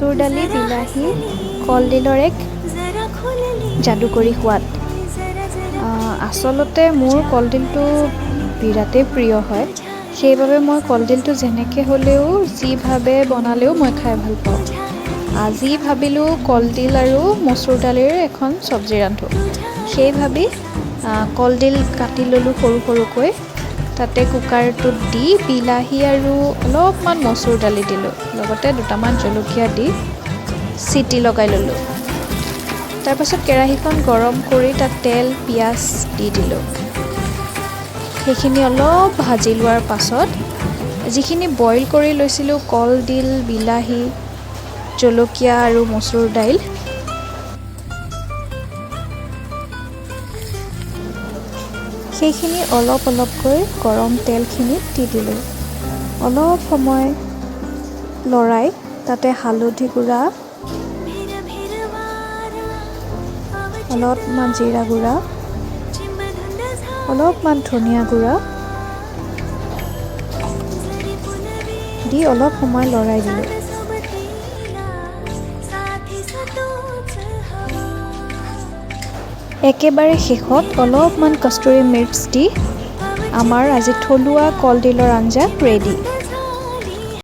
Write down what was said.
মচুৰ দালি, বিলাহী, কলডিলৰ এক যাদুকৰী সোৱাদ। আচলতে মোৰ কলডিলটো বিৰাটেই প্ৰিয় হয়, সেইবাবে মই কলডিলটো যেনেকৈ হ'লেও যিভাৱে বনালেও মই খাই ভাল পাওঁ। আজি ভাবিলোঁ কলডিল আৰু মচুৰ দালিৰ এখন চব্জি ৰান্ধোঁ। সেই ভাবি কলডিল কাটি ল'লোঁ সৰু সৰুকৈ, তাতে কুকাৰটোত দি বিলাহী আৰু অলপমান মচুৰ দালি দিলোঁ, লগতে দুটামান জলকীয়া দি চিটি লগাই ল'লোঁ। তাৰপাছত কেৰাহীখন গৰম কৰি তাত তেল, পিঁয়াজ দি দিলোঁ। সেইখিনি অলপ ভাজি লোৱাৰ পাছত যিখিনি বইল কৰি লৈছিলোঁ কলডিল, বিলাহী, জলকীয়া আৰু মচুৰ দাইল, সেইখিনি অলপ অলপকৈ গৰম তেলখিনিত দি দিলোঁ। অলপ সময় লৰাই তাতে হালধি গুড়া, অলপমান জিৰা গুড়া, অলপমান ধনিয়া গুড়া দি অলপ সময় লৰাই দিলোঁ। একেবাৰে শেষত অলপমান কস্তুৰী মিৰ্চ দি আমাৰ আজি থলুৱা কলডিলৰ আঞ্জা ৰেডি।